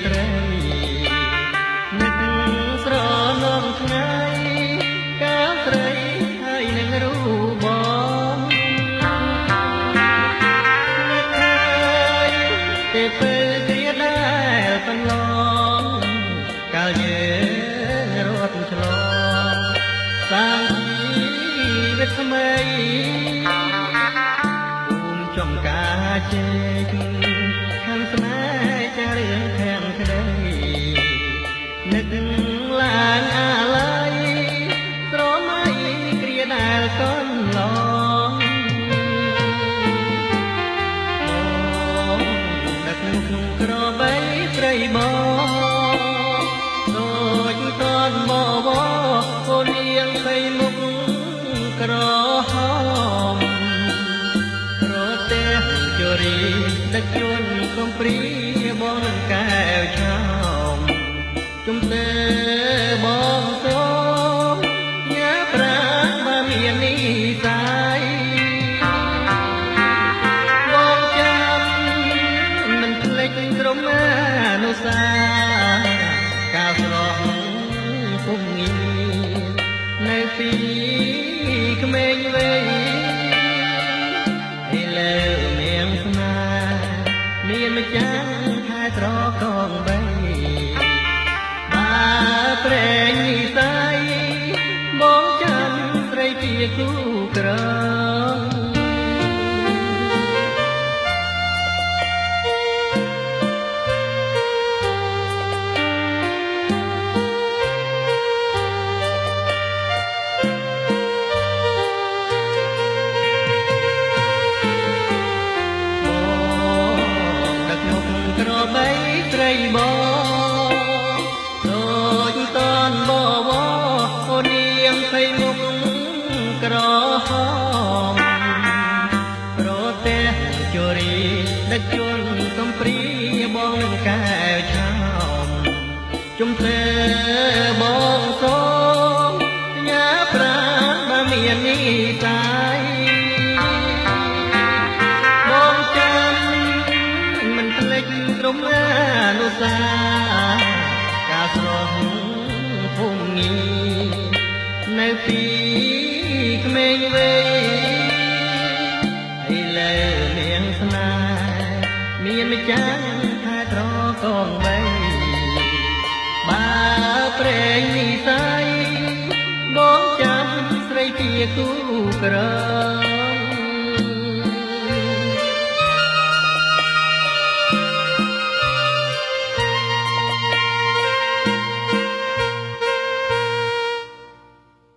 ត្រីនឹកស្រណំថ្ងៃកាលស្រីហើយនឹងរូបបងនឹកឃើញទេពេលគ្រាដែលកន្លងកាលយើងរត់ឆ្លងសាងជីវិតថ្មីភូមិចំការជែកខាងស្នេហ៍ចារឿងខាងក្តីនឹកឡើងអាល័យស្រមៃគ្រាដែលកន្លងបងដឹកក្នុងក្របីស្រីបងដូចតនបវអូននាងផ្ទៃមុខក្រហមប្រទេសជរីដឹកជួនកំព្រាបងនឹងកែវឆោមជំទើបងសូមញ៉ាប្រាបើមាននិស័យបងចាំមិនភ្លេចក្រុមអនុសាកាលស្រស់ពុំងានៅពីក្មេងវ័យឥឡូវនាងស្នេហ៍មានម្ចាស់ថែត្រកងបីបើព្រេងនិស័យបងចាំស្រីជាគូក្រងក្របីត្រីបងដូចតនបវអូននាងផ្ទៃមុខក្រហមប្រទេសជរីដឹកជួនកំព្រាបងនឹងកែវឆោមជំទើបងសូមញ៉ាប្រាបើមាននិស័យបងចាំមិនភ្លេចក្រុមអនុសាកាលស្រស់ភូមិងានៅពីក្មេងវ័យឥឡូវនាងស្នេហ៍មានម្ចាស់ថែត្រកងបីបើព្រេងនិស័យបងចាំស្រីជាគូក្រ